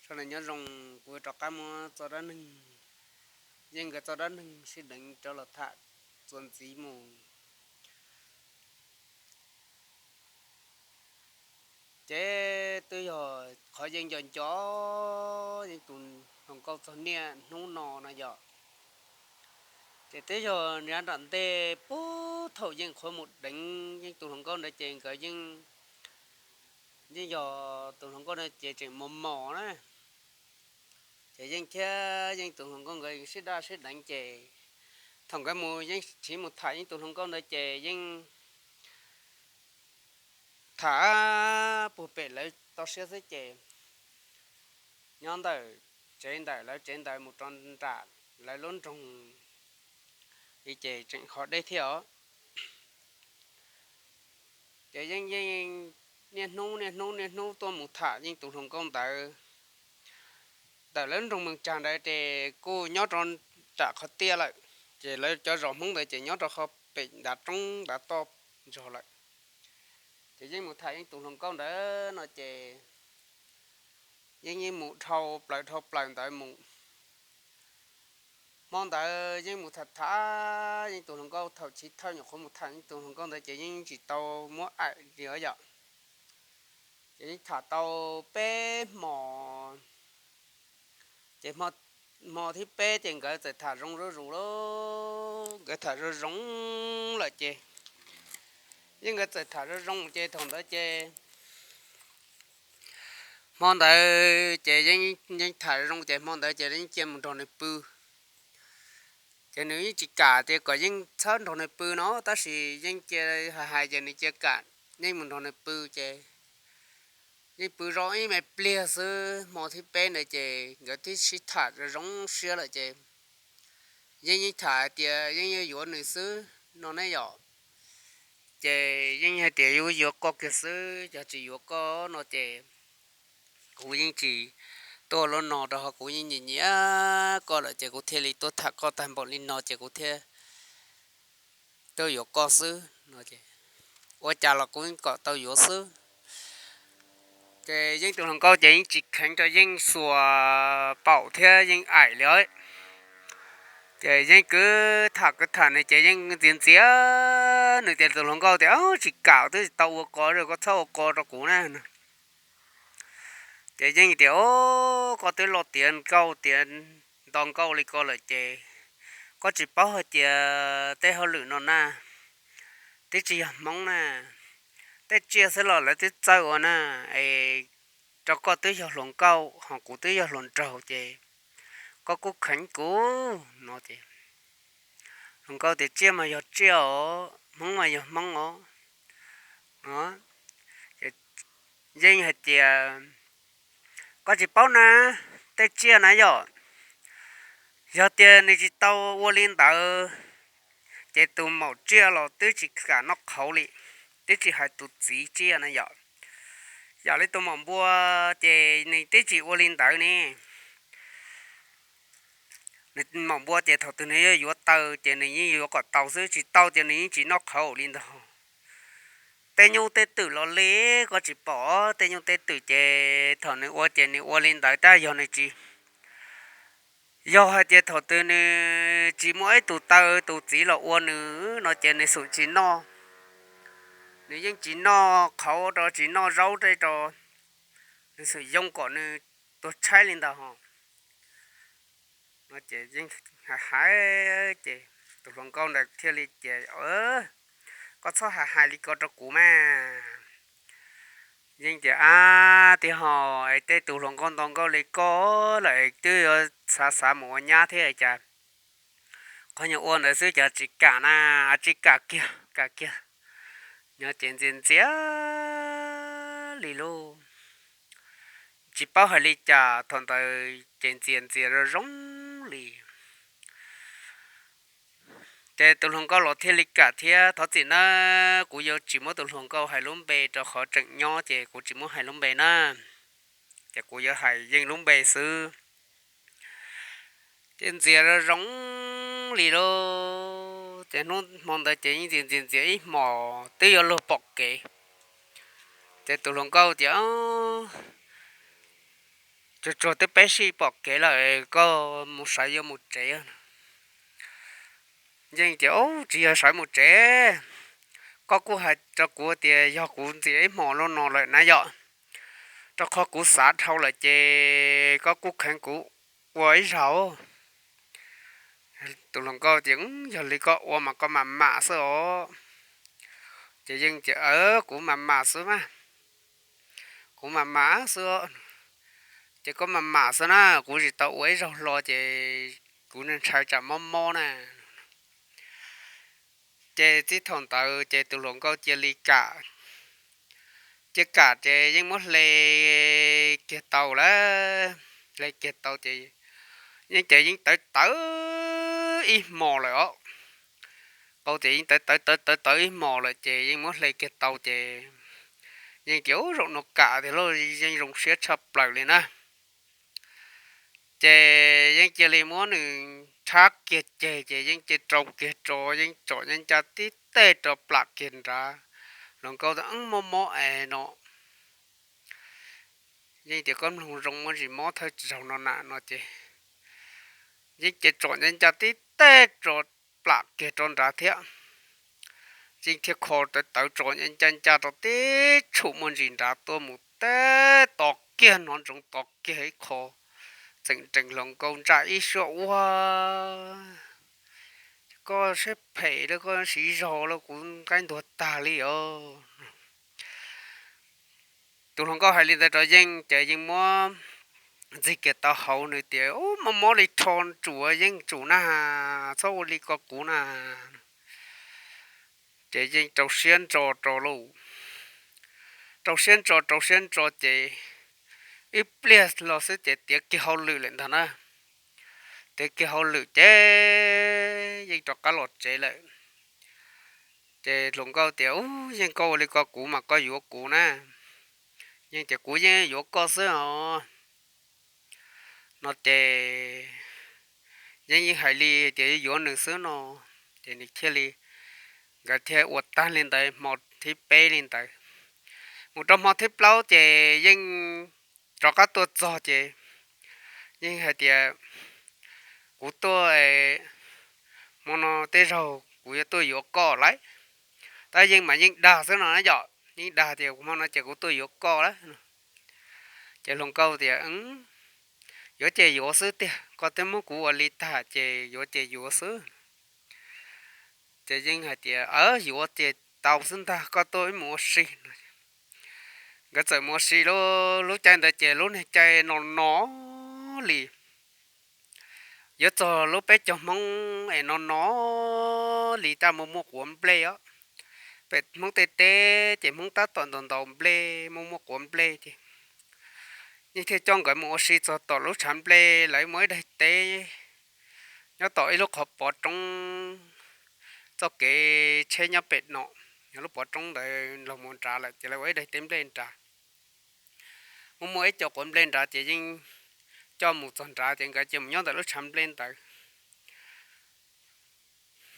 Sawv daws nyob zoo, kuv rov qab muab txoj dab neeg, Yeej nkawd txoj dab neeg sib deev rov los tham txuas ntxiv mus. Ces twb yog qhov Yeej nco nco Yeej tus hluas nkauj txog niaj hnub no no yom. Ces twb yog nram ntej puag thaum Yeej qhuav mus deev Yeej tus hluas nkauj ntawd ces nkawd yeej, yeej yog tus hluas nkauj ntawd ces tseem mos mos na. Ces Yeej thiab Yeej tus hluas nkauj nkawd sib daj sib deev ces thaum nkawd mus Yeej thiaj mus tham Yeej tus hluas nkauj ntawd ces Yeej tham puag pem lawv toj siab xwb ces nyob ntawm tsev ntawm lawv tsev ntawd mus rau nram lawv lub nroog li ces tseem ho deb thiab os. Ces Yeej yeej niaj hnub niaj hnub niaj hnub tuaj mus tham Yeej tus hluas nkauj ntawd ntawm lawv nroog Mees Tsag ntawd ces kuj nyob rau nram qhov tiaj lawm. Ces lawv cov zos Hmoob ntawd ces nyob rau qhov pem ntav roob ntav toj nrog lawm. Ces Yeej mus tham Yeej tus hluas nkauj ntawd no ces Yeej yeej mus dhau plaws dhau plaws ntawd mus. Hmo ntawd Yeej mus tham tham Yeej tus hluas nkauj, thaum chiv thawj nyuam qhuav mus tham Yeej tus hluas nkauj ntawd ces Yeej tsis tau muab aim li yom. Ces Yeej tham tau peb hmo, ces hmo thib peb ces nkawd txawm tham zoo zuj zus lawm, nkawd tham zoo zoo lawm ces Yeej nkawd txawm tham zoo zoo ces thaum ntawd ces hmo ntawd ces Yeej tham zoo ces hmo ntawd ces Yeej cia mus nrog nws pw. Ces nws yeej tsis kam tias kom Yeej txhob nrog nws pw no tab sis Yeej cia hais hais ces nws cia kam Yeej mus nrog nws pw ces Yeej pw zoo ib me pliag xwb, hmo thib peb ntawd ces nkawd twb sib tham zoo zoo siab lawm ces Yeej yeej tham hais tias Yeej yuav yuav nws xwb no ne yom. Ces Yeej hais tias yuav yuav koj kiag xwb, yog tsis yuav koj no ces kuv yeej tsis tuaj lub no rau qhov kuv yeej nyiam nyiam koj lawm ces kuv thiaj li tuaj tham koj tag npaum li no ces kuv thiaj tuaj yuav koj xwb no. Ua cas los kuv yeej kom tau yuav xwb. Ces Yeej tus hluas nkauj ces yeej tsis kheev rau Yeej xuas paum thiab Yeej aim li. Ces Yeej kwv tham kwv tham nws ces Yeej ntxias ntxias nws tias tus hluas nkauj tias tsis kam twb tsis tau ua ko, koj txhob ua ko rau kuv na. Ces Yeej tias o, koj twb loj tiav nkauj tiav nto nkauj li ko lawm ces koj tsis paub hais tias tej hauj lwm no na twb tsis yog Hmoob na, tej tsiaj xwb los lawv twb txawj ua na, es rau koj twb yog hluas nkauj ho kuv twb yog hluas nraug ces koj kuj kheev kuv no ces hluas nkauj tias tsiaj mas yog tsiaj os, Hmoob mas yog Hmoob os. Yeej hais tias koj tsis paub na, tej tsiaj na yom, yog tias nws tsis tau ua li ntawd ces tus maum tsiaj los twb tsis kam noj qhauv li, twb tsis hais tus txiv tsiaj na yom. Yam li tus maum npua ces nws twb tsis ua li ntawd ne. Nws maum npua ces thaum twg nws yuav yuav taw ces nws yeej yuav kom tau xwb, tsis tau ces nws yeej tsis noj qhauv li ntag. Tej nyuj tej twm los li koj tsis pom, tej nyuj tej twm ces thaum nws ua ces nws ua li ntawd tab yog nws tsis, yog hais tias thaum twg nws tsis muaj ib tug taw tus txiv los ua nws no ces nws xum tsis noj, nws yeej tsis noj qhauv rau tsis noj zaub rau, nws xum yoo kom nws tuag tshaib li ntawd ho. No ces yeej hais hais ces tus hluas nkauj ntawd thiaj li tias koj txhob hais hais li ko rau kuv mas. Yeej tias ab tij ho, es tej tus hluas nkauj ntoo nkauj li koj lawm es twb yuav xav xav mus ua nyab thiab cas. Qhov nyuag ua ntawd xwb cas tsis kam na, tsis kam kiag, kam kiag. Nyob ces ntxias ntxias li lauj, tsis paub hais li cas thaum ntawd ces ntxias ntxias zoo zoo li. Ces tus hluas nkauj los thiaj li kam thiab, thov txim nawb, kuv yuav tsis muab tus hluas nkauj hais lub npe rau qhov tseem nyob ces kuv tsis muab hais lub npe na, ces kuv yuav hais Yeej lub npe xwb. Ces ntxias zoo zoo li lauj, ces hnub hmo ntawd ces yeej ntxias ntxias ntxias ib hmos twb yuav luag pom kev. Ces tus hluas nkauj tias Tsuag twb peb sij pom kev lawm, koj mus sawv yuav mus tsev. Yeej tias, Ub, tsis yog sawv mus tsev, koj kuj hais rau kuv tias yog kuv ntxias ib hmos loj no lawm na yom, rau qhov kuv xav dhau lawm ces koj kuj kheev kuv ua ib zaug. Tus hluas nkauj tias, Yog li koj ua mas koj mam mam xwb os. Ces Yeej tias, Kuv mam mam xwb mas, kuv mam mam xwb. Ces koj mam mam xwb na, kuv tsis tau ua ib zaug hlo ces kuv ntshai tsam mob mob na. Ces txij thaum ntawd ces tus hluas nkauj cia li kam, cia li kam ces Yeej muab hle kiag tau lawm. Hle kiag tau ces Yeej ces Yeej tawv tawv ib hmos lawm os. Qau tias Yeej tawv tawv tawv tawv tawv ib hmos lawm ces Yeej muab hle kiag tau ces Yeej tias, Ub, zaum no kam tiag lauj, Yeej zoo siab tshaj plaws li na. Ces Yeej cia li muab nws rhab kiag ceg ces Yeej cia li rau kiag tso, Yeej tsom nca tib teg rau plam kiag nrad. Hluas nkauj tias, Mob mob es no. Yeej tias, Koj mloog zoo muaj ntsis mob thawj zaug no na no ces Yeej cia li tsom nca tib teg rau plam kiag rau nrad thiab. Yeej thiaj kho tawv tawv tso nca nca rau tib tshum muaj ntsis nrad tuaj mus teb tos kiag hnov ntsoov tos kiag ib qho txeem nrees. Hluas nkauj ntsaj ib suab, Ua, koj siab phem los koj siv zog los kuv nqaij ntuag tag li os. Tus hluas nkauj hais li ntawd rau Yeej ces Yeej muab ntxig kiag tau hauv, nws tias, Ub, mob mob li rho tsum, Yeej tsum na, txhob ua li ko kuv na. Ces Yeej rau siab ntso rau lauj, rau siab ntso rau siab ntso ces ib pliag los xwb ces tiav kiag hauj lwm lawm ntag na. Tiav kiag hauj lwm ces Yeej rov qab los tsev lawm. Ces hluas nkauj tias, Ub, Yeej, koj ua li ko kuv mas koj yuav kuv na. Yeej tias, Kuv yeej yuav koj xwb os. No ces Yeej yeej hais li tias yuav yuav nws xwb no, ces nws thiaj li, nkawd thiaj ua tag li ntawd hmo thib peb li ntawd. Mus rau hmo thib plaub ces Yeej rov qab tuaj txog ces Yeej hais tias, Kuv tuaj, hmo no tej zaug kuv yuav tuaj yuav koj lauj. Tab Yeej mas Yeej dag xwb no na yom, Yeej dag tias, Hmo no ces kuv tuaj yuav koj lauj. Ces hluas nkauj tias, Yuav ces yuav xwb tiag, koj twb muab kuv ua li tag ces yuav ces yuav xwb. Ces Yeej hais tias, Yuav ces tau xwb ntag, koj tuaj wb mus ua si no. Nkawd txawm mus ua si. Lub caij ntawd ces lub niag caij no no li, yuav txog lub peb caug Hmoob es no no li, tab muaj muaj quav nplej os. Pem Hmoob tej teb ces Hmoob tab tom ntaus ntaus nplej, muaj muaj quav nplej ces Yeej thiaj coj nkawd mus ua si txog tom lub tshav nplej, lawv muaj ib daim teb nyob tom ib lub qhov pov roob, txoj kev tsheb nyob pem no, lub pov roob ntawd los mus nrad lawm ces lawv ua ib daim teb nplej nrad. Muaj muaj ib co quav nplej nrad ces Yeej coj mus txog nrad ces nkawd cia mus nyob ntawm lub tshav nplej ntawd.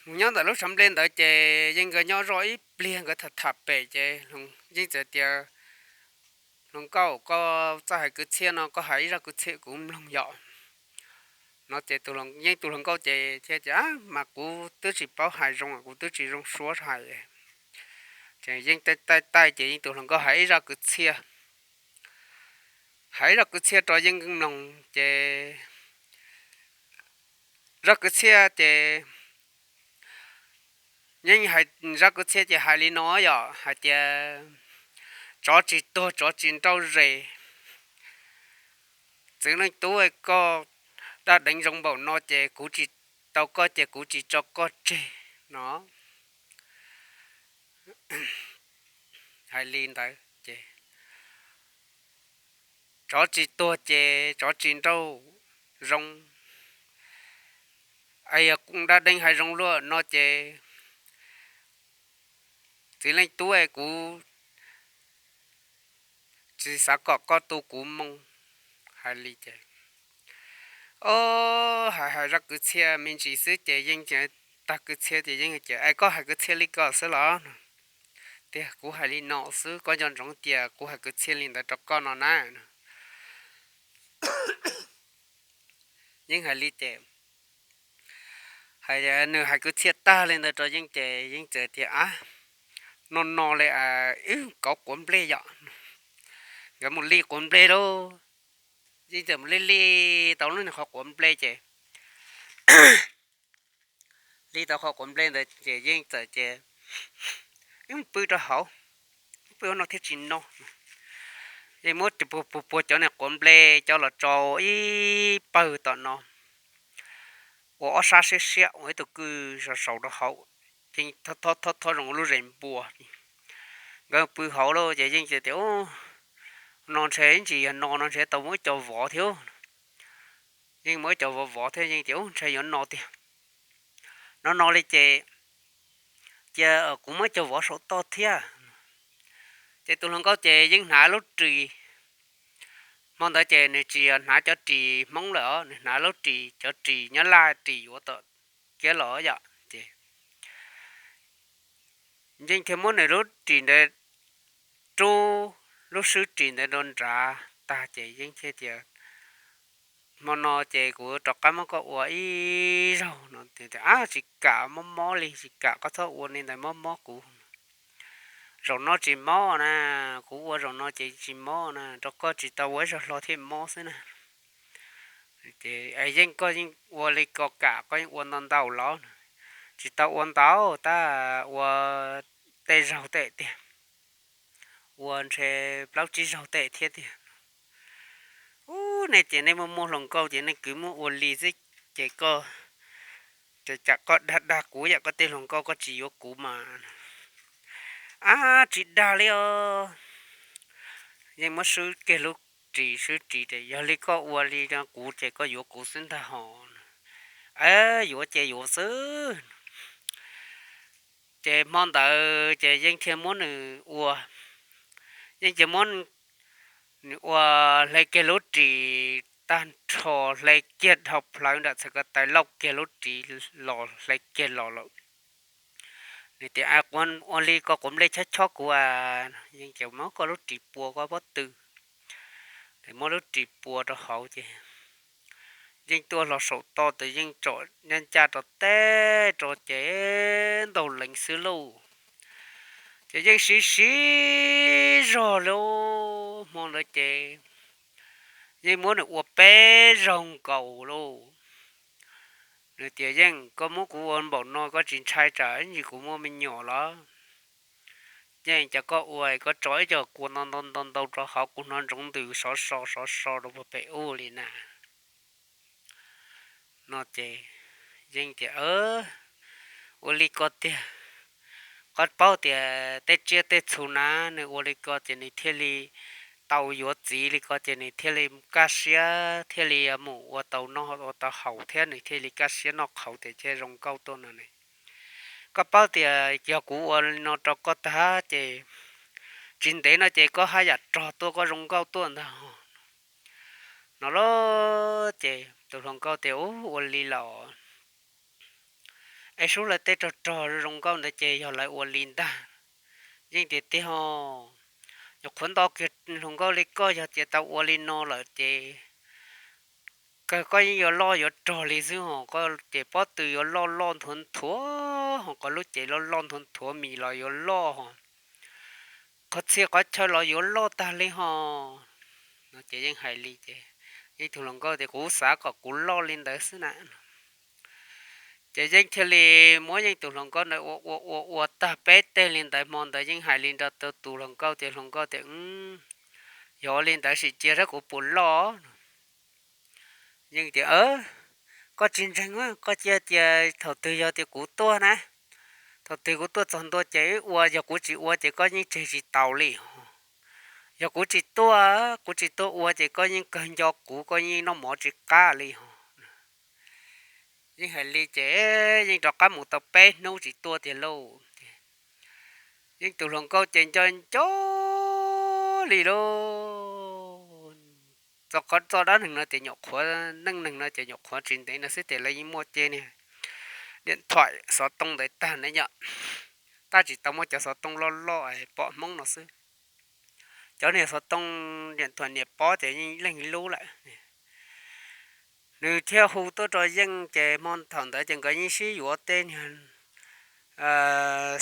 Mus nyob ntawm lub tshav nplej ntawd ces Yeej nkawd nyob zoj ib pliag, nkawd tham tham pem ces Yeej txawm tias, Hluas nkauj, koj txawj hais kwv txhiaj no, koj hais ib zaj kwv txhiaj kuv mloog yom. No ces Yeej tus hluas nkauj ces thiaj tias, Mas kuv twb tsis paub hais zoo, kuv twb tsis zoo suab hais. Ces Yeej taij taij taij ces Yeej tus hluas nkauj hais ib zaj kwv txhiaj, hais ib zaj kwv txhiaj rau Yeej mloog ces zaj kwv txhiaj ces Yeej hais, zaj kwv txhiaj ces hais li no yom, hais tias, Tsov tsis tuag tsov tsis nrauj zes. Txiv Leej Tub, koj dab deev zoo npaum no ces kuv tsis tau koj ces kuv tsis tso koj tseg no. Hais li ntawd ces tsov tsis tuag ces tsov tsis nrauj zoo. Yog dab deev hais zoo luaj no ces Txiv Leej Tub, kuv tsis xav kom koj tu kuv moo. Hais li ces, o, hais hais zaj kwv txhiaj me ntsis xwb ces Yeej tag kwv txhiaj ces Yeej tias, Es koj hais kwv txhiaj li ko xwb los? Tiag, kuv hais li no xwb, koj nco ntsoov tias kuv hais kwv txhiaj li ntawd rau koj no na. Yeej hais li ces hais, nws hais kwv txhiaj tag li ntawd rau Yeej ces Yeej txawm tias, Ab, no no li, wb kauv quav nplej yom, nkawd mus li quav nplej lauj. Yeej txawm mus li li tau lub niag qhov quav nplej ces li tau qhov quav nplej ntawd ces Yeej txawm ces, Wb mus pw rau hauv, pw hauv no thiaj tsis no. Yeej muab puag puag puag cov niag quav nplej coj los tsau ib pawg tom no, ua ob sab siab siab ua ib tug kwj sau sau rau hauv. Yeej thob thob zoo lub zes npua. Nkawd pw hauv lauj ces Yeej tias, No ntshe ib ntsis yog no no ntshe tau muaj ib co vov thiab. Yeej muaj ib co vov vov thiab Yeej tias, Ub, ntshe yuav no tiag. No no li ces cia kuv muab ib co vov saum toj thiab. Ces tus hluas nkauj ces yeej hnav lub ris, hmo ntawd ces nws tsis hnav cov ris Hmoob lawm os, nws hnav lub ris, cov ris Nyab Laj ris yuav tom kiab los yom. Ces Yeej thiaj muab nws lub ris ntawd rub, lub swb ris ntawd rau nrad tag ces Yeej thiaj tias, Hmo no ces kuv rov qab muab koj ua ib zaug no. Ab, tsis kam, mob mob li, tsis kam, koj txhob ua li ntawd, mob mob kuv. Zaum no tsis mob na, kuv ua zaum no ces tsis mob na, rau koj tsis tau ua ib zaug hlo thiaj mob xwb na. Ces Yeej, koj yeej ua li ko kam, koj yeej ua ntau ntau los? Tsis tau ua ntau, tab ua tej zaug tej tiag, ua ntshe plaub tsib zaug tej thiab tiag. Ub, nej ces nej muaj muaj hluas nkauj ces nej kwv muab ua li xwb, ces koj, ces cas koj dag dag kuv yam koj tej hluas nkauj koj tsis yuav kuv mas. Ab, tsis dag li os. Yeej muab swb kiag lub ris, swb ris tias, Yog li koj ua li no kuv ces koj yuav kuv xwb ntag hos. Yuav ces yuav xwb. Ces hmo ntawd ces Yeej thiaj muab nws ua, Yeej ces muab nws ua, hle kiag lub ris tag nrho, hle kiag dhau plawv nram txhais ko taw, lauj kiag lub ris los, hle kiag los lawm. Nws tias, Ua li ko quav nplej chob chob kuv as. Yeej ces muab koj lub ris pua koj pob tw, muab lub ris pua rau hauv ces Yeej tuaj hlo saum toj ces Yeej tsom ncaj ncaj rau teb rau ces ntaug leev xwb lauj. Ces Yeej siv siv zog lauj, hmo ntawd ces Yeej muab nws ua peb zaug nkaus lauj. Nws tias, Yeej, koj muab kuv ua npaum no koj tsis ntshai tsam ib ntsis kuv muaj me nyuam los? Yeej, cas koj ua koj tso ib co kua ntau ntau ntau ntau rau hauv, kuv hnov ntsoov ntws sov so sov so rau puag pem ub li na. No ces Yeej tias, Ua li ko tiag. Koj paub tias tej tsiaj tej txhu na, nws ua li ko ces nws thiaj li tau yuav txiv li ko ces nws thiaj li kaj siab, thiaj li mus ua tau noj ua tau haus thiab nws thiaj li kaj siab noj qhauv tias thiaj zoo nkauj tuaj no ne. Koj paub tias yog kuv ua li no rau koj tag ces tsis ntev no ces koj haj yam rog tuaj, koj zoo nkauj tuaj ntag. No los ces tus hluas nkauj tias, Ub, ua li los? Es sub lawv tej rog rog zoo nkauj ntawd ces yog lawv ua li ntag. Yeej tias, Tiag os, nyuam qhuav nto kiag hluas nkauj li koj yog tias tau ua li no lawm ces kawg koj yeej yuav loj yuav rog li xwb hos, koj ces pob tw yuav loj loj nthuav nthuav hos, koj lub cev loj loj nthuav nthuav, mis los yuav loj hos, qhov txhia qhov chaw los yuav loj tag li hos. No ces Yeej hais li ces Yeej tus hluas nkauj tias, Kuv xav kom kuv loj li ntawd xwb na. Ces Yeej thiaj li muab Yeej tus hluas nkauj ntawd ua ua ua ua tag peb teg li ntawd, hmo ntawd Yeej hais li rau tus hluas nkauj tias, Hluas nkauj tias, Yog ua li ntawd sim cia saib kuv puas loj. Yeej tias, Koj tsis ntseeg, koj cia tias thaum twg yog tias kuv tuaj na, thaum twg kuv tuaj txog ntua ces wb ua, yog kuv tsis ua ces koj yeej tseg tsis taus li hos. Yog kuv tsis tuaj, kuv tsis tuaj ua ces koj yeej kawg nco kuv, koj yeej noj mov tsis qab li hos. Yeej hais li ces Yeej rov qab mus tau peb hnub tsis tuaj tiag lauj. Yeej tus hluas nkauj ces nco nco li lauj. Txoj qhov txoj dab neeg no ces nyuam qhuav, neej neeg no ces nyuam qhuav tsis ntev no xwb ces lawv yeej muaj cov niag điện thoại xov tooj ntawd tag na yom. Tab tsis tau muaj cov xov tooj loj loj pom Hmoob no xwb. Cov niag xov tooj điện thoại niam pob ces yeej leej lub lawm. nws thiaj hu tuaj rau Yeej ces hmo thaum ntawd ces nkawd yeej sib yuav tej niag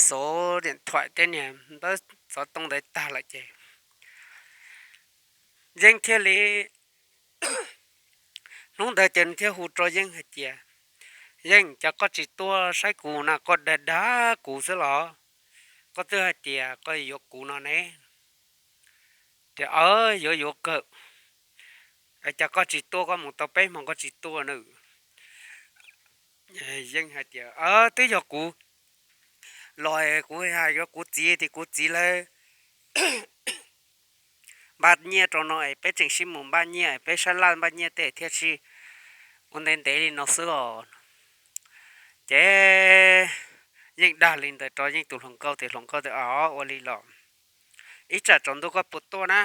xuv diam thuam tej niag npawb xov tooj ntawd tag lawm ces Yeej thiaj li, hnub ntawd ces nws thiaj hu rau Yeej hais tias, Yeej, cas koj tsis tuaj saib kuv na, koj dag dag kuv xwb los? Koj twb hais tias koj yuav kuv no ne. Tias, Aw, yuav yuav kawg. Cas koj tsis tuaj, koj mus tau peb hmo koj tsis tuaj na? Yeej hais tias, Twb yog kuv los, kuv hais rau kuv txiv tias kuv txiv lawv npaj nyiaj rau no es peb tseem sib mus npaj nyiaj, peb sab laj npaj nyiaj tej thiaj sib ua ntev ntev li no xwb os. Ces Yeej dag li ntawd rau Yeej tus hluas nkauj tias, Hluas nkauj, tias, Aw, ua li los ib tsam tsaus ntuj koj puas tuaj na?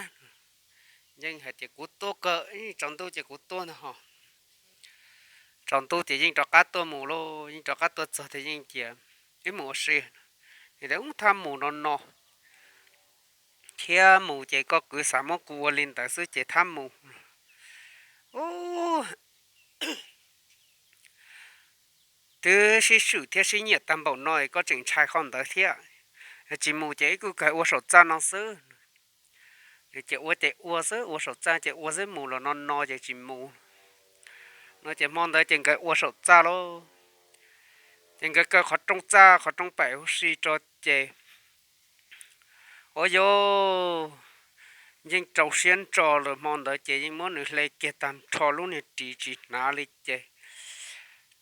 Yeej hais tias, Kuv tuaj kawg, tsaus ntuj ces kuv tuaj ntag ho. Tsaus ntuj ces Yeej rov qab tuaj mus lauj, Yeej rov qab tuaj txog tias, Yeej, cia wb mus ua si. Tias, Ub, thab mus no no thiab, mus ces koj kwv xav muab kuv ua li ntawd xwb ces thab mus. Ub, twb sib swm thiab sib nyiam tag npaum no es koj tseem ntshai qhov ntawd thiab. Tsis mus ces wb kuj kawg ua saum txaj no xwb. Ces ua ces ua xwb, ua saum txaj ces ua xwb, mus los no no ces tsis mus. No ces hmo ntawd ces nkawd ua saum txaj lauj. Ces nkawd kaw qhov rooj txaj, qhov rooj pem huv si rau ces, ua yus, Yeej rau siab ntso lawm. Hmo ntawd ces Yeej muab nws hle kiag tag nrho lub niag ris tsis hnav li ces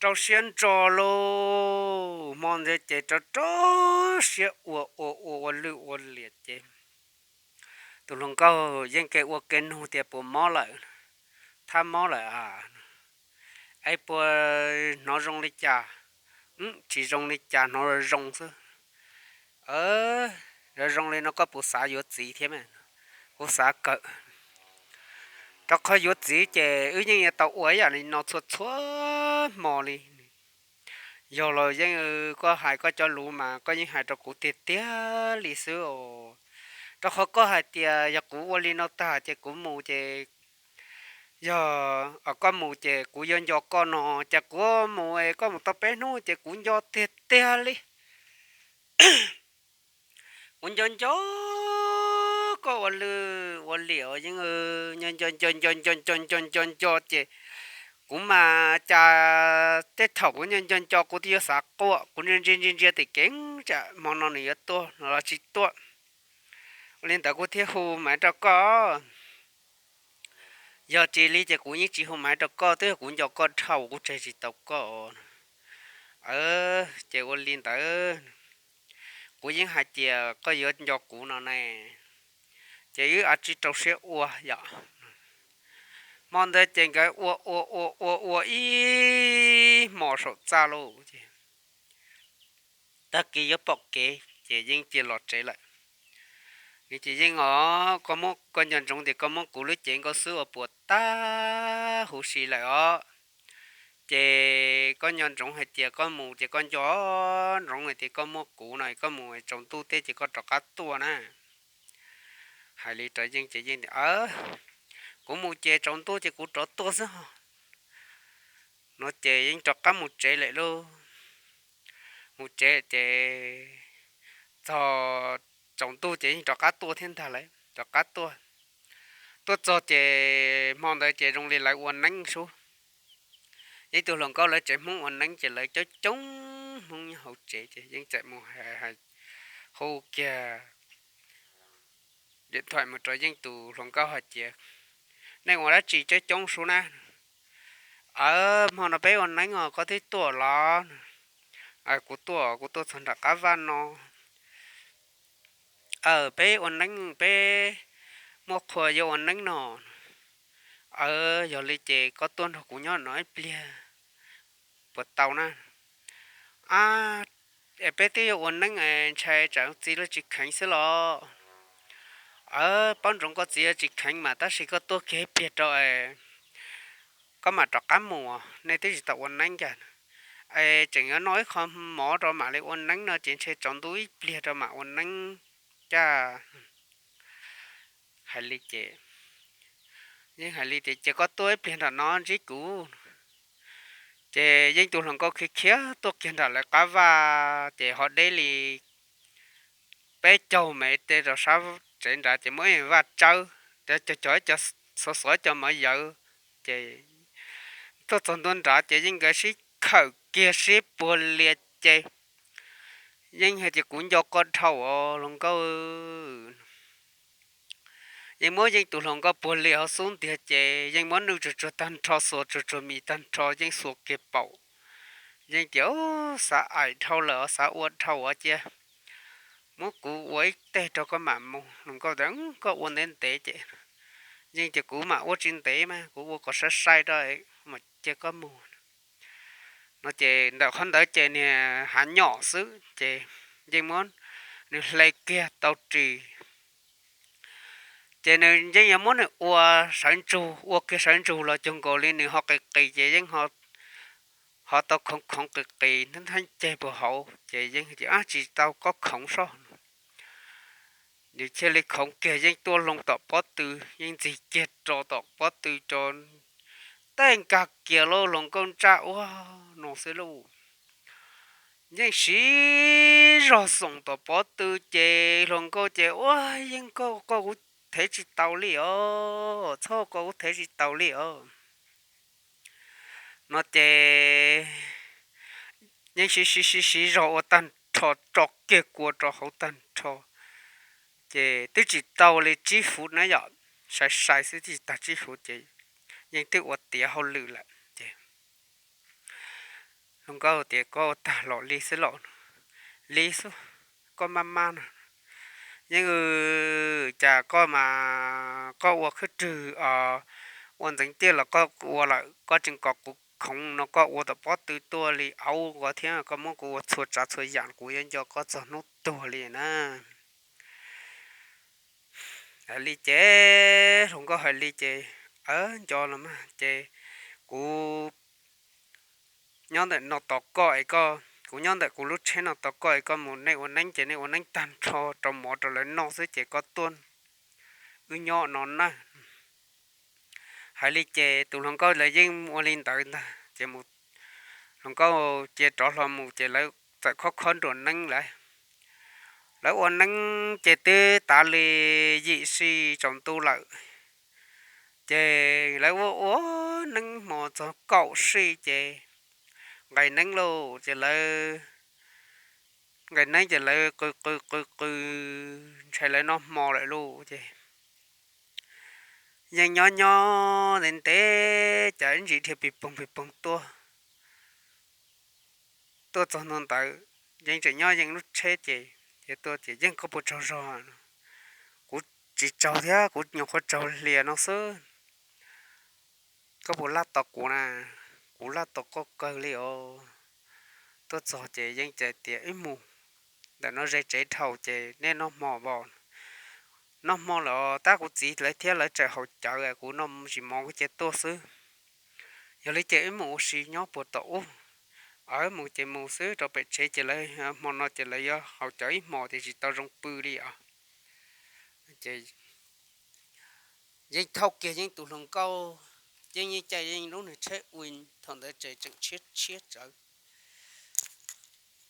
rau siab ntso lauj. Hmo ntawd ces rau rau siab ua ua ua ua lwj ua liam ces tus hluas nkauj Yeej ke ua ke nug tias, Puas mob lawm? Thab mob lawm a? Es puas hnov zoo li cas? Tsis zoo li cas, hnov zoo zoo xwb. Zoo zoo li no koj puas xav yuav txiv thiab? Kuv xav kawg. Rau qhov yuav txiv ces wb yeej yuav tau ua ib yam li no txhua txhua hmo li. Yog los Yeej, koj hais koj cov lus mas koj yeej hais rau kuv tiag tiag li xwb os. Rau qhov koj hais tias yog kuv ua li no tag ces kuv mus ces, yog koj mus ces kuv yuav nco koj no, cas kuv mus es koj mus tau peb hnub ces kuv nco tiag tiag li. Kuv nco nco koj ua lwj ua liam os Yeej, nco nco nco nco nco nco nco nco nco ces kuv mas cas tej thaum kuv nco nco nco kuv twb yuav xav quaj, kuv ntsia ntsia ntsia ntsia tim kev tsam hmo no nws yuav tuaj los tsis tuaj. Ua li ntawd kuv thiaj hu Maiv rau koj. Yog tsis li ces kuv yeej tsis hu Maiv rau koj, twb yog kuv nco koj dhau kuv tseg tsis tau koj. Ces ua li ntawd kuv yeej hais tias koj yuav nco kuv no ne, ces wb a tsis rau siab ua yom. Hmo ntawd ces nkawd ua ua ua ua ua ib hmos saum txaj lauj ces tag kis yuav pom kev ces Yeej cia los tsev lawm. Ces Yeej os, koj muab, koj nco ntsoov tias koj muab kuv lub cev nkauj xwb ua puas tag huv si lawm os. Ces koj nco ntsoov hais tias koj mus ces koj nco ntsoov hais tias koj muaj kuv no, koj mus tsaus ntuj teb ces koj rov qab tuaj na. Hais li rau Yeej ces Yeej tias, Kuv mus ces tsaus ntuj ces kuv rov tuaj xwb ho. No ces Yeej rov qab mus tsev lawm lauj. Mus tsev ces txog tsaus ntuj ces Yeej rov qab tuaj thiab ntag lauj, rov qab tuaj. Tuaj txog ces hmo ntawd ces zoo li lawv ua neeb sub. Yeej tus hluas nkauj lawv tsev Hmoob ua neeb ces lawv coob coob Hmoob nyob hauv tsev ces Yeej txawm mus hu kiag điện thoại mus rau Yeej tus hluas nkauj hais tias, Nej ua dab tsi coob coob sub na? Aw, hmo no peb ua neeb os, koj twb tuaj los? Kuv tuaj, kuv tuaj txog nram qab vaj no. Aw, peb ua neeb, peb muaj qhua yuav ua neeb no. Aw, yog li ces koj tuaj nrog kuv nyob no ib pliag puas tau na? Ab, es peb twb yuav ua neeb es ntshai tsam txiv lawv tsis kheev xwb los? Aw, paub ntsoov koj txiv yuav tsis kheev mas tab sis koj tuaj kiag ib pliag rau es koj mam rov qab mus, nej twb tsis tau ua neeb cas. Es tseem yuav noj ib qho mov rau mam li ua neeb no ces ntshe tsaus ntuj ib pliag rau mam ua neeb cas. Hais li ces, Yeej hais li tias, Ces koj tuaj ib pliag nram no ntsib kuv. Ces Yeej tus hluas nkauj khiav khiav tuaj kiag nram lawv qab vaj ces ho deb li peb caug mev tej rau sab tsev nrad ces muaj ib vaj tsawb, cov cov cov xuav xuav cov mov yawv. Ces tuaj txog ntua nrad ces Yeej nkawd sib khawm kiag sib puag lias ces Yeej hais tias kuv nco koj dhau os hluas nkauj. Yeej muab Yeej tus hluas nkauj puag lias hauv xub ntiag ces Yeej muab nws tsuag tsuag tag nrho, xuas tsuag tsuag mis tag nrho, Yeej xuas kiag paum. Yeej tias, Xav aim dhau lawm os, xav ua dhau os, cia muab kuv ua ib teg rau koj mam mus. Hluas nkauj tias, Koj ua ntev ntev ces. Yeej tias, Kuv mam ua tsis ntev mas, kuv ua kom sai sai rau mam cia koj mus. No ces ntawm qhov ntawd ces niag hav nyom xwb ces Yeej muab nws hle kiag tau ris. Ces nws Yeej yuav muab nws ua sawv ntsug, ua kiag sawv ntsug los cuag nkaus li nws ho qis qis ces Yeej ho tau khoov khoov qis qis ntheeb ceg puag hauv ces Yeej tias, Ab, tsis tau, koj khoov soj. Nws thiaj li khoov kiag Yeej tuaj loo tom pob tw, Yeej ntxig kiag rau tom pob tw rau, tej nkag kiag lauj, hluas nkauj ntsaj ua no xwb lauj. Yeej siv zog xoom tom pob tw ces hluas nkauj ces, Ua, Yeej, koj kuv thev tsis taus li os, txhob koj kuv thev tsis taus li os. No ces Yeej siv siv siv siv zog ua tag nrho, tso kiag kua rau hauv tag nrho, ces twb tsis tau li tsib fuv na yom, sai sai xwb twb tsis tag tsib fuv ces Yeej twb ua tiav hauj lwm lawm ces hluas nkauj tias, Koj ua tag los li xwb los? Li xwb, koj maj maj no. Yeej, cas koj mas koj ua khwb rwg, ua ntxeev tiaj los koj ua lawm, koj tseem kom kuv khoov no, koj ua tom pob tw tuaj li aub ko thiab, koj muab kuv ua txhua tsav txhua yam, kuv yuav nco koj txog hnub tuag li na. Hais li ces hluas nkauj hais li ces, Aw, nco los mas ces kuv nyob ntawm no tos koj es koj, kuv nyob ntawm kuv lub tsheb no tos koj es koj mus, nej ua neeb ces nej ua neeb tag nrho rau mov rau lawv noj xwb ces koj tuaj, wb nyob no na. Hais li ces tus hluas nkauj lawv yeej ua li ntawd ntag ces hluas nkauj cia rov hlo mus ces lawv txawm khob khob nruas neeb lawm. Lawv ua neeb ces twb tav li yim si tsaus ntuj lawm, ces lawv ua ua neeb hmo txog kaum si ces nqis neeb lauj, ces lawv nqis neeb ces lawv qw qw qw qw, ntshai lawv noj hmo lawm lauj. Ces yeej nyob nyob ntev ntev cas ib ntsis dhia pis poog pis poog tuaj, tuaj txog ntua ntawd, yeej tseem nyob yeej lub tsheb ces, ces tuaj tias, Yeej, koj puas tsaug zog? Kuv tsis tsaug thiab, kuv nyuam qhuav tsaug hlias no xwb. Koj puas laj tos kuv na? Kuv laj tos koj kawg li os. Tuaj txog ces yeej tias, Wb mus, ntawm no ze tsev dhau ces nej noj hmo os. Noj hmo lawm tab kuv txiv lawv thiab lawv tseem haus cawv, kuv noj tsis mov kuv cia tuaj xwb. Yog li ces wb mus ua si nyob puas tom ub? Aw, mus ces mus xwb, rau pem tsev ces lawv, hmo no ces lawv yuav haus cawv ib hmos ces tsis tau zoo pw li os. Ces yeej thauj kiag yeej tus hluas nkauj, yeej yeej caij yeej lub niag tsheb ua thaum ntawd ces tseem tshiab tshiab tsawv.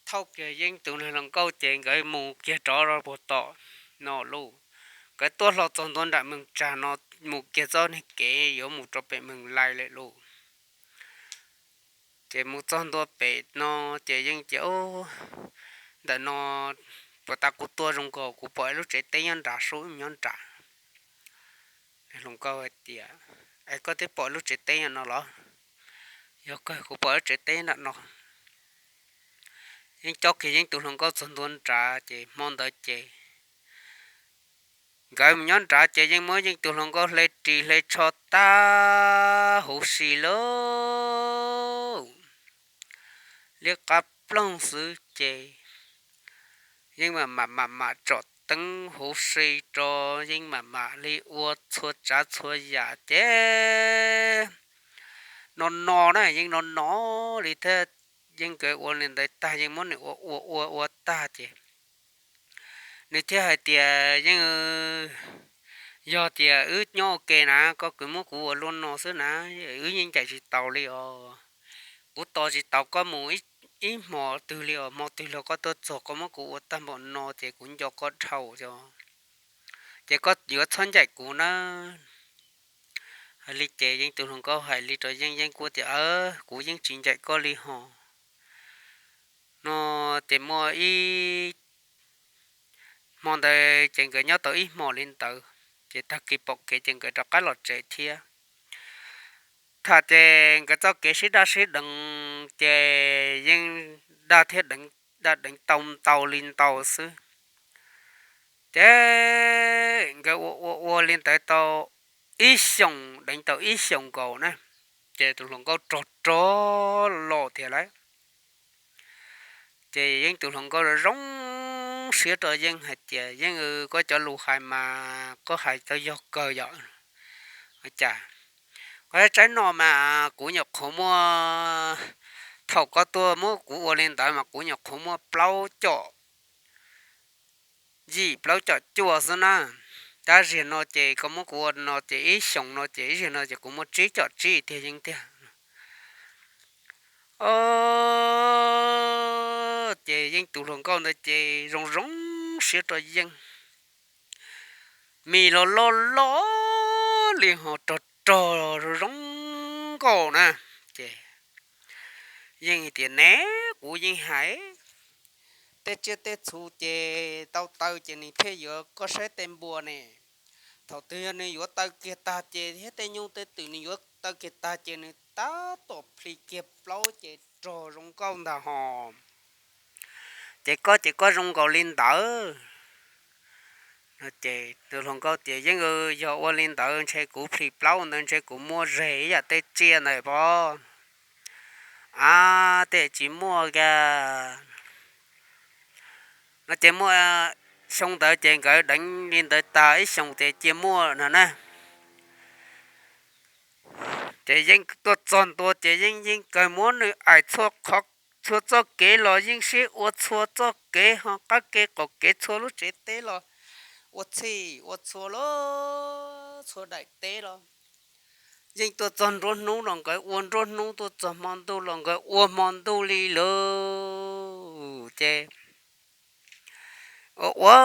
Thauj kiag yeej tus niag hluas nkauj ces nkawd mus kiag rov puag tom no lauj. Nkawd tuaj hlo txog ntua nram Meeg Tsag no, mus kiag txoj niag kev yuav mus rau pem Meeg Lais lawm lauj. Ces mus txog ntua pem no ces yeej tias, Ntawm no puas tas kuv tuaj zoo nkaus, kuv pom ib lub tsev teb nyob nrad, sub nyob nrad. Hluas nkauj hais tias, Es koj twb pom lub tsev teb no los? Yog kawg, kuv pom lub tsev teb nram no. Yeej coj kiag yeej tus hluas nkauj txog ntua nrad ces hmo ntawd ces nkawd mus nyob nrad ces yeej muab yeej tus hluas nkauj hle ris hle tsho tag huv si lauj. Liab qab ploog xwb ces yeej mam mam mam mam tsom teeb huv si rau, yeej mam mam li ua txhua tsav txhua yam ces no no na, yeej no no li thiab. Yeej nkawd ua li ntawd tag yeej muab nws ua ua ua ua tag ces nws thiaj hais tias, Yeej, yog tias wb nyob ua ke na, koj kwv muab kuv ua luaj no xwb na, wb yeej ncaim tsis taus li os. kuv tos tsis tau koj mus ib hmo twg li os, hmo twg los koj tuaj txog koj muab kuv ua tag npaum no ces kuv nco koj dhau os. Ces koj yuav txhob ncaim kuv na. Hais li ces Yeej tus hluas nkauj hais li rau Yeej, Yeej kuj tias, Kuv yeej tsis ncaim koj li hos. No ces muaj ib hmo ntawd ces nkawd nyob tau ib hmos li ntawd, ces tag kis pom kev ces nkawd rov qab los tsev thiab. Tham ces nkawd txoj kev sib daj sib deev ces yeej daj thiab deev, daj deev tau ntau li ntau xwb. Ces nkawd ua ua ua li ntawd tau ib xyoos, deev tau ib xyoos nkaus na, ces tus hluas nkauj rog rog los thiab lawm. Ces Yeej tus hluas nkauj zoo siab rau Yeej hais tias, Yeej, koj cov lus hais mas koj hais tau yog kawg yom. Cas koj tsaib no mas kuv nyuam qhuav muaj, thaum koj tuaj muab kuv ua li ntawd mas kuv nyuam qhuav muaj plaub com yim plaub com cuaj xwb na. Tab sis no ces koj muab kuv ua no ces ib xyoos no ces ib zaug no ces kuv muaj tsib com tsib tiag Yeej tiag. Ces Yeej tus hluas nkauj ntawd ces zoo zoo siab rau Yeej, mis los loj loj li ho rog rog zoo zoo nkauj na. Ces Yeej tias, Ne, kuv yeej hais, tej tsiaj tej txhu ces tau taw ces nws thiaj yuav, koj saib tej npua ne, thaum twg yog nws yuav taw kiag tag ces thiab tej nyuj tej twm nws yuav taw kiag tag ces nws tab tom plhis kiag plaub ces rog zoo nkauj ntag hos. Ces koj ces koj zoo nkaus li ntawd. Ces tus hluas nkauj tias, Yeej, yog ua li ntawd ntshe kuv plhis plaub ntawd ntshe kuv muaj zeg ib yam tej tsiaj ntawd pob. Ab, tej tsis muaj kiag. No ces muaj xyoo ntawd ces nkawd deev li ntawd tag ib xyoos ces cia muaj no na. Ces Yeej tuaj txog ntua ces Yeej yeej kawg muab nws aim txhua qhov, txhua txoj kev los Yeej sib ua txhua txoj kev ho qab kev qaum kev txhua lub tsev teb los ua txhij ua txhua lub, txhua daim teb los. Yeej tuaj txog nruab hnub los nkawd ua nruab hnub, tuaj txog hmo ntuj los nkawd ua hmo ntuj li lawm. Ces ua ua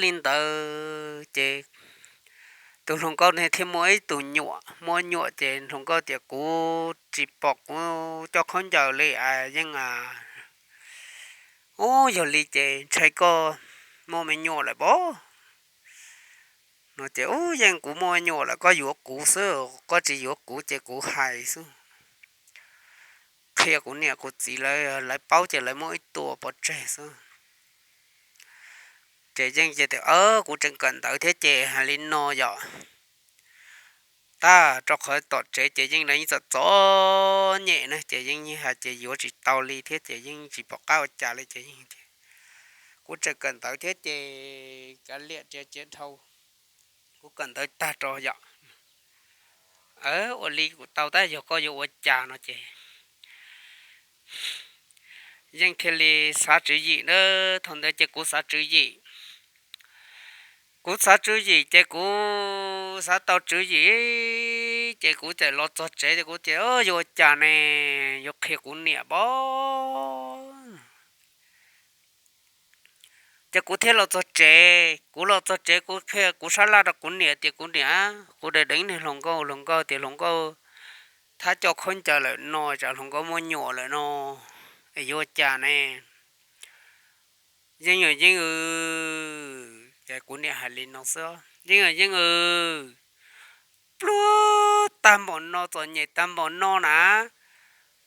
li ntawd ces tus hluas nkauj ne thiaj muaj ib tug nyuam, muaj nyuam ces hluas nkauj tias, Kuv tsis pom kuv coj khaub ncaws li a Yeej a. Ub, yog li ces ntshai koj muaj me nyuam lawm pob. No ces, Ub, yeej kuv muaj me nyuam lawm, koj yuav kuv xwb, koj tsis yuav kuv ces kuv hais xwb. Qhia kuv niam kuv txiv lawv, lawv paub ces lawv muab ib tua pov tseg xwb. Ces Yeej ces tias, Kuv tseem kawm ntawv thiab ces hais li no yom. Tab rau qhov tom tsev ces Yeej lawv yeej txom txom nyem na, ces Yeej hais tias yuav tsis tau li thiab ces Yeej tsis pom qab ua cas li ces Yeej tias, Kuv tseem kawm ntawv thiab ces kav liam tias cia dhau, kuv kawm ntawv tag rau yom. Ua li kuj tau tab, yog koj yuav ua cas no ces Yeej thiaj li xav tswv yim na. Thaum ntawd ces kuv xav tswv yim, kuv xav tswv yim ces kuv xav tau tswv yim ces kuv txawm los txog tsev ces kuv tias, Yuav ua cas ne, yuav qhia kuv niam pob. Ces kuv thiaj los txog tsev, kuv los txog tsev kuv qhia, kuv sab laj rau kuv niam tias, Kuv niam, kuv deev deev niag hluas nkauj, hluas nkauj tias hluas nkauj thab coj khaub ncaws lawm no, tsam hluas nkauj muaj nyuam lawm no, es yuav ua cas ne? Yeej, yeej, ces kuv niam hais li no xwb, Yeej, yeej, pluag tag npaum no, txom nyem tag npaum no na,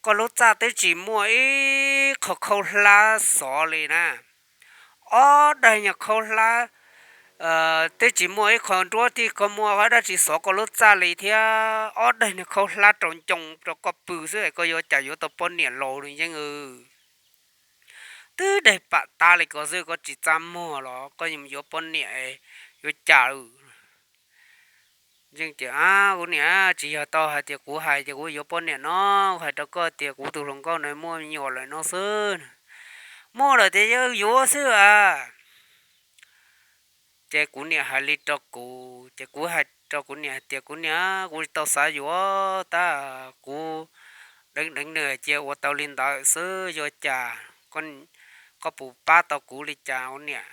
koj lub txaj twb tsis muaj ib qho khaub hlab xov li na. Ob daig niag khaub hlab, twb tsis muaj ib qho nruab thij koj muaj dab tsi xov koj lub txaj li thiab. Ob daig niag khaub hlab rau ncoo rau koj pw xwb es koj yuav cas yuav tau poj niam laus li Yeej. Twb daig pam tab li ko xwb koj tsis txaj muag los koj yuav poj niam yuav cas? Yeej tias, Kuv niam, tsis yog tau hais tias kuv hais tias kuv yuav poj niam no, kuv hais rau koj tias kuv tus hluas nkauj na muaj me nyuam lawm no xwb. Muaj lawm tias yuav xwb a. Ces kuv niam hais li rau kuv ces kuv hais rau kuv niam hais tias, Kuv niam, kuv tsis tau xav yuav tab, kuv deev deev nws cia ua tau li ntawd xwb, yuav cas koj puas pab tau kuv li cas ua niam?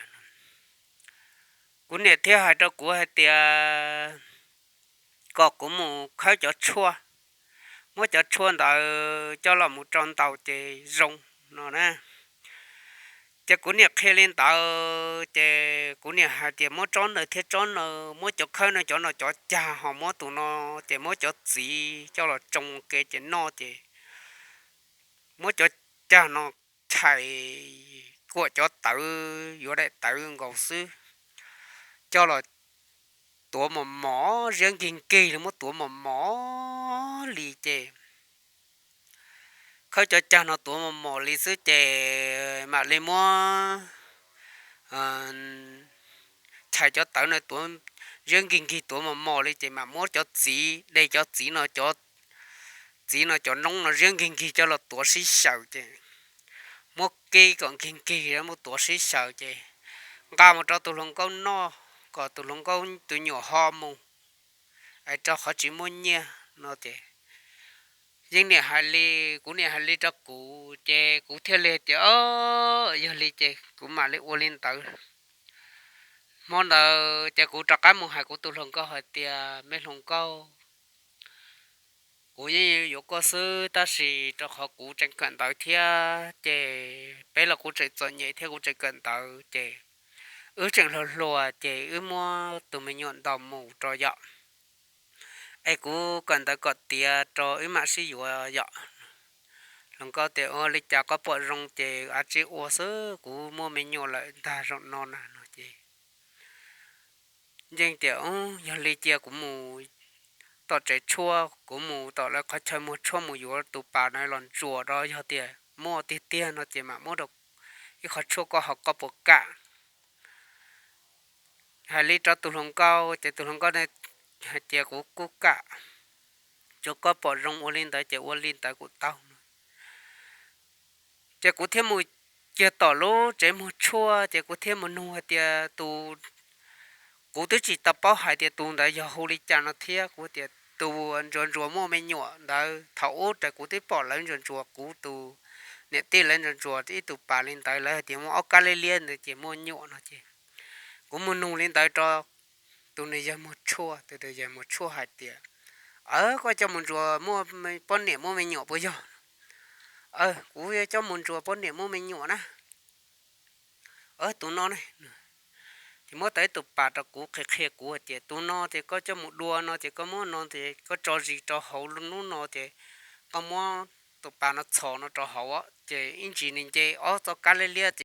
Kuv niam thiaj hais rau kuv hais tias kom kuv mus khawb cov tshuaj, muab cov tshuaj ntawd coj los mus rau ntaus ces zoo no na. Ces kuv niam qhia li ntawd ces kuv niam hais tias muab tsob ntawd thiab tsob no, muab cov khawb no cov no cov cag ho muab tus no, ces muab cov txiv coj los tsoo ke ces noj ces muab cov cag no chais kuam cov tawv yuav daim tawv nkaus xwb, coj los tuav mos mos ziab nkig nkig li, muab tuav mos mos li ces khawb cov cag no tuav mos mos li xwb ces mam li muab chais cov tawv no tuav ziab nkig nkig tuav mos mos li ces mam muab cov txiv de cov txiv no, cov txiv no cov noob no ziab nkig nkig coj los tuav sib xyaws ces muab kib kom nkig nkig muab tuav sib xyaws ces nqa mus rau tus hluas nkauj noj kom tus hluas nkauj tus nyuam ho mus es rau qhov tsis muaj nyiaj no ces yeej niam hais li, kuv niam hais li rau kuv ces kuv thiaj li tias o, yog li ces kuv mam li ua li ntawd. Hmo ntawd ces kuv rov qab mus hais kuv tus hluas nkauj hais tias me hluas nkauj, kuv yeej yuav koj xwb tab sis rau qhov kuv tseem kawm ntawv thiab ces peb los kuv tseem txom nyem thiab kuv tseem kawm ntawv ces wb tseem hluas hluas ces wb muab tus me nyuam ntaus mus rau yom, es kuv kawm ntawv kom tiav rau wb mam sib yuav yom. Hluas nkauj tias ua li cas koj pom zoo ces av tsis ua xwb, kuv muaj me nyuam lawm ntag zaum no na no ces yeej tias yog li cia kuv mus tom tsev tshuaj, kuv mus tom lawv qhov chaw muag tshuaj mus yuav tus pas no los ntsuas rau, yog tias muaj tiag tiag no ces mam muab rau ib qhov tshuaj koj ho koj puas kam. Hais li rau tus hluas nkauj ces tus hluas nkauj hais tias kuv kuj kam, tsuas koj pom zoo ua li ntawd ces ua li ntawd kuj tau no. Ces kuv thiaj mus kiag tom lub tsev muag tshuaj ces kuv thiaj mus nug hais tias tus, kuv twb tsis tau paub hais tias tus ntawd yog hu li cas no thiab, kuv tias tus ntsuas ntsuas muaj me nyuam ntawd thaum ub ces kuv twb pom lawv ntsuas ntsuas kuv tus niam tij lawv ntsuas ntsuas ib tus pas li ntawd, lawv hais tias muaj ob kab liab liab ntawd ces muaj nyuam no ces kuv mus nug li ntawd rau tus nws yawg muag tshuaj, tus nws yawg muag tshuaj hais tias, aw, koj coj mus ntsuas muaj poj niam muaj me nyuam puas yog? Aw, kuv coj mus ntsuas poj niam muaj me nyuam na. Aw, tus no ne, ces muab tau ib tus pas rau kuv qhia qhia kuv hais tias tus no ces koj coj mus dua no ces koj muab no ces koj tso zis rau hauv lub hnub no ces koj muab tus pas no txhos no rau hauv ces ib ntsis nws nce ob txoj kab liab liab